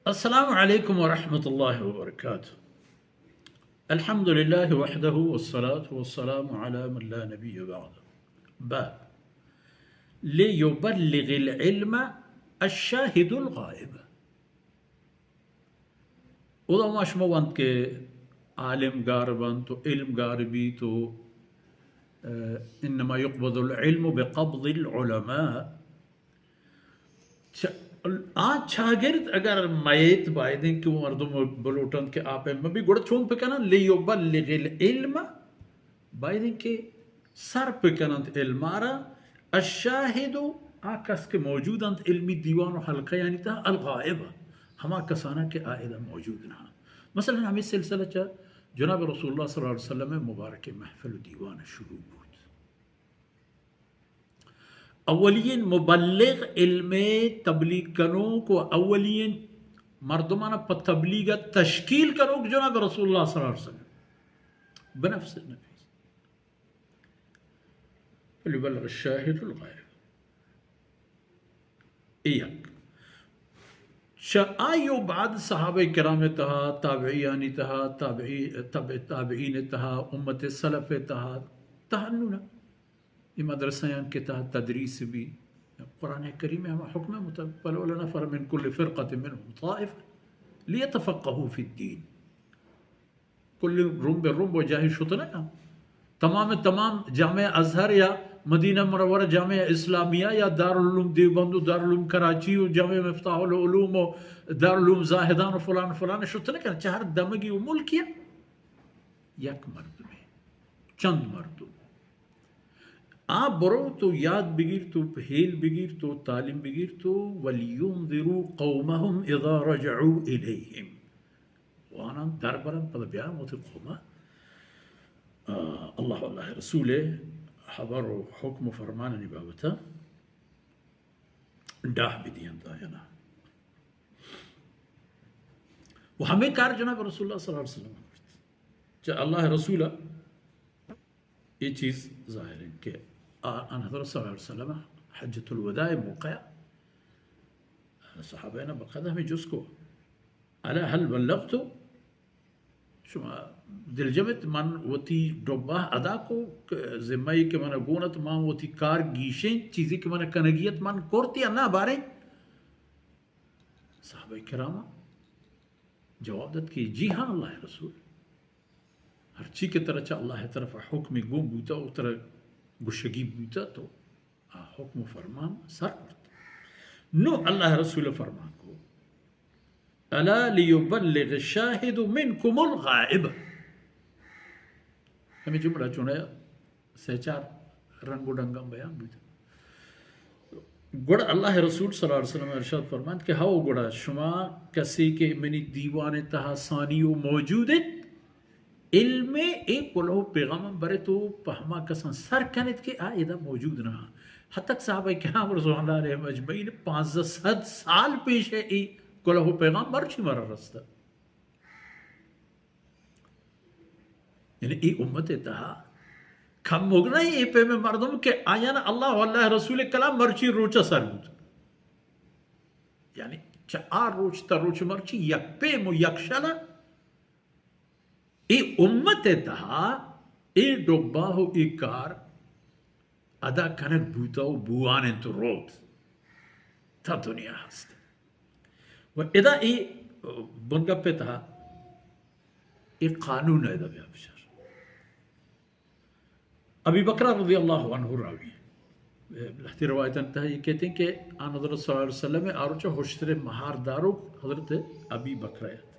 السلام علیکم ورحمۃ اللہ وبرکاتہ۔ الحمد للہ وحدہ والصلاة والسلام علی من لا نبی بعدہ۔ بعد، لیبلغ العلم الشاہد الغائب۔ اودا ما شما وانت کہ عالم گار بنت و علم گار بیت و، اه، انما یقبض العلم بقبض العلماء۔ چ-، آ چاگرد اگر میت بایدیں کہ وہ مردم بلوٹنت کہ آپ مبی گڑا چون پکنن؟ لیبلغ العلم، بایدیں کہ سر پکننت علمارا، الشاہد، آ کس کہ موجود انت علمی دیوان و حلقہ یعنی تہا، الغائب، ہما کسانا کہ آ ادا موجود نہ انت۔ مثلاً ہمیں سلسلہ چا جناب رسول اللہ صلی اللہ علیہ وسلم مبارک محفل و دیوان شروع بود۔ اولین مبلغ علم تبلیغ کنوک و اولین مردمانا پہ تبلیغ تشکیل کنوک جناب رسول اللہ صلی اللہ علیہ وسلم بنفس النبی۔ فلیبلغ الشاہد الغائب۔ اے یک۔ چہ آئی و بعد صحابہ کرام تہا، تابعیانی تہا، تابعی-، تبع تابعین تہا، امت سلف تہا، تہا نونا اے مدرسہ یان کہ تہا تدریس بی، قرآن کریم ہما حکم مطابق، فلولا نفر من کل فرقة منهم طائفة لیتفقهوا فی الدین۔ کل رمب رمب و جاہی شت نہ کن۔ تمام تمام جامعہ ازہر یا مدینہ منورہ جامعہ اسلامیہ یا دارالعلوم دیوبند و دارالعلوم کراچی و جامعہ مفتاح العلوم و دارالعلوم زاہدان و فلان فلان شت نہ کن۔ چہ ہر دمگی و ملکی یک مردمے، چند مردم۔ آ برو تو یاد بگیر تو ہیل بگیر تو تعلیم بگیر تو، ولینذروا قومهم اذا رجعوا الیهم۔ و آنان در برنت، پدا بیان وتی قوما، آ، اللہ و اللہ رسول حبر و حکم و فرمانانی بابتا ڈاہ بدینت آیانا۔ و ہمیں کار جناب رسول اللہ صلی اللہ علیہ وسلم کرت۔ چہ اللہ رسول اے چیز ظاہر ہے کہ آ-، آن حضرت صلی اللہ علیہ وسلم حجۃ الوداع موقع صحابہ نا بقدر ہمیں جست کو، الا هل بلغت؟ شما دلجم ات من وتی ڈبہ ادا کو، کہ ذمہ ای کہ من گون ات، من وتی کار گیشیں چیزی کہ من کنگی ات من کرت یا نہ باریں؟ صحابہ کرام جواب دات کہ جی ہاں اللہ رسول، ہرچی کہ ترا چہ اللہ طرف حکم گون بوتا و ترا گشگی بوتا تو آ حکم و فرمان سر کرت۔ نو اللہ رسول فرمان کو، الا لیبلغ الشاہد منکم الغائب۔ ہمیں جملہ چونہ سے چار رنگ و ڈنگاں بیان بوت۔ گڑا اللہ رسول صلی اللہ علیہ وسلم ارشاد فرمانت کہ ہو گڑا شما کسی کہ منی دیوان تہا ثانی و موجود ات، علم اے کلہ و پیغام برے تو پہ ہما کساں سر کنت کہ آ ادا موجود نہ۔ حتی کہ صحابہ کرام رضوان اللہ علیہم اجمعین پانزدہ صد سال پیش اے کلہ و پیغام مرچی مارا رستہ۔ یعنی اے امت تہا کم مگنہ اے پیمیں مردم کہ آیان اللہ و اللہ رسول کلام مرچی روچہ سر بود۔ یعنی چہ آ روچ تا روچ مرچی یک پیم و یک شلہ اے امت تہا اے ڈبہ و اے کار ادا کنگ بوتا و بوان انت و روت تا دنیا ہست۔ و ادا اے بنگپ تہا اے قانون ادا بیا بچار۔ ابی بکرہ رضی اللہ عنہ راوی، لہتی روایتاں تہا یہ کہتے ہیں کہ آن حضرت صلی اللہ علیہ وسلم آروچہ ہشتر مہار داروک حضرت ابی بکرہ ات۔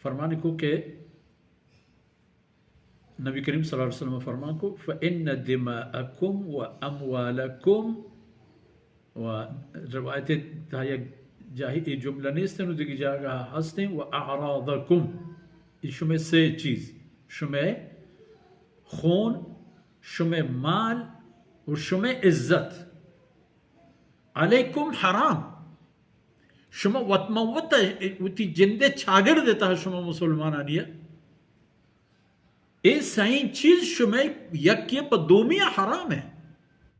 فرمانی کو کہ نبی کریم صلی اللہ علیہ وسلم فرمان کو، فإن دماءکم و اموالکم، و روایت تہا یک جاہی اے جملہ نیستن و دیگہ جاگہ ہستیں، و اعراضکم، اے شمئے سے چیز، شمئے خون، شمئے مال و شمئے عزت علیکم حرام۔ شما وت من وت وتی جندے چاگرد تہا شما مسلمانانی اے سئیں چیز شمئے یکے پہ دومی حرام ہے۔